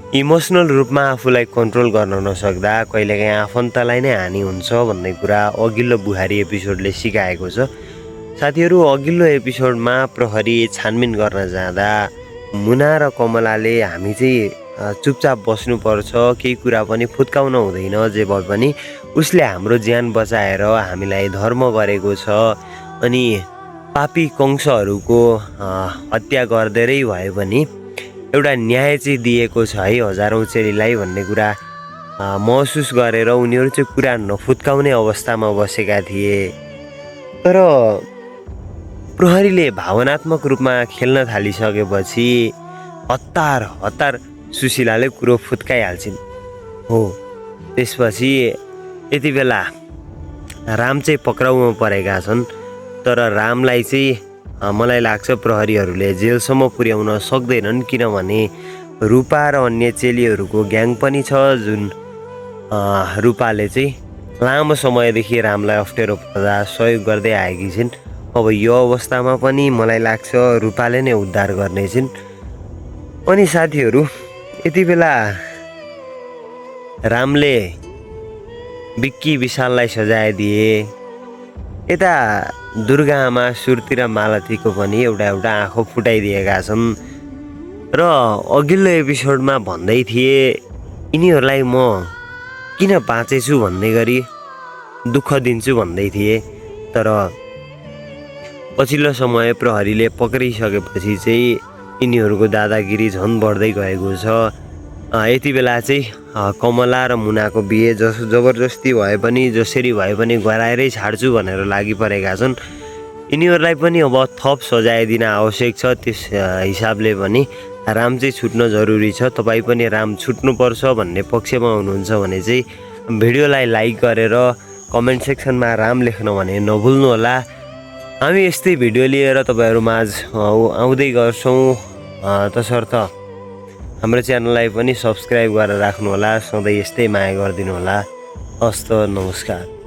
Emotional रूपमा आफूलाई control गर्न नसक्दा कहिलेकाहीँ आफन्तलाई नै हानि हुन्छ भन्ने कुरा अघिल्लो बुहारी एपिसोडले सिकाएको छ। साथीहरू, अघिल्लो एपिसोडमा प्रहरी छानबिन गर्न जाँदा मुना र कमलाले हामी चाहिँ चुपचाप बस्नुपर्छ, केही कुरा पनि फुत्काउन हुँदैन, जे भए पनि उसले हाम्रो ज्यान बचाएर हामीलाई धर्म गरेको छ अनि पापी कंशहरूको हत्या गर्दै भए पनि एउटा न्याय चाहिँ दिएको छ है हजारौँ चेलीलाई भन्ने कुरा महसुस गरेर उनीहरू चाहिँ कुरा नफुत्काउने अवस्थामा बसेका थिए। तर प्रहरीले भावनात्मक रूपमा खेल्न थालिसकेपछि हतार सुशीलाले कुरो फुत्काइहाल्छिन्। हो, त्यसपछि यति बेला राम चाहिँ पक्राउमा परेका छन्। तर रामलाई चाहिँ मलाई लाग्छ प्रहरीहरूले जेलसम्म पुर्याउन सक्दैनन्, किनभने रूपा र अन्य चेलीहरूको ग्याङ पनि छ जुन रूपाले चाहिँ लामो समयदेखि रामलाई अप्ठ्यारो पर्दा सहयोग गर्दै आएकी छिन्। अब यो अवस्थामा पनि मलाई लाग्छ रूपाले नै उद्धार गर्नेछिन्। अनि साथीहरू, यति बेला रामले बिक्की विशाललाई सजाय दिए। यता दुर्गा आमा सुर्ती र मालतीको पनि एउटा आँखो फुटाइदिएका छन्। र अघिल्लो एपिसोडमा भन्दै थिए यिनीहरूलाई म किन बाँचेछु भन्ने गरी दुःख दिन्छु भन्दै थिए। तर पछिल्लो समय प्रहरीले पक्रिसकेपछि चाहिँ यिनीहरूको दादागिरी झन् बढ्दै गएको छ। यति बेला चाहिँ कमला र मुनाको बिहे जबरजस्ती भए पनि जसरी भए पनि गराएरै छाड्छु भनेर लागि परेका छन्। यिनीहरूलाई पनि अब थप सजाय दिन आवश्यक छ। त्यस हिसाबले पनि राम चाहिँ छुट्न जरुरी छ। तपाईँ पनि राम छुट्नुपर्छ भन्ने पक्षमा हुनुहुन्छ भने चाहिँ भिडियोलाई लाइक गरेर कमेन्ट सेक्सनमा राम लेख्न भने नभुल्नुहोला। हामी यस्तै भिडियो लिएर तपाईँहरूमाझ आउँदै गर्छौँ। तसर्थ हाम्रो च्यानललाई पनि सब्सक्राइब गरेर राख्नुहोला। सधैँ यस्तै माया गरिदिनुहोला। हस्त, नमस्कार।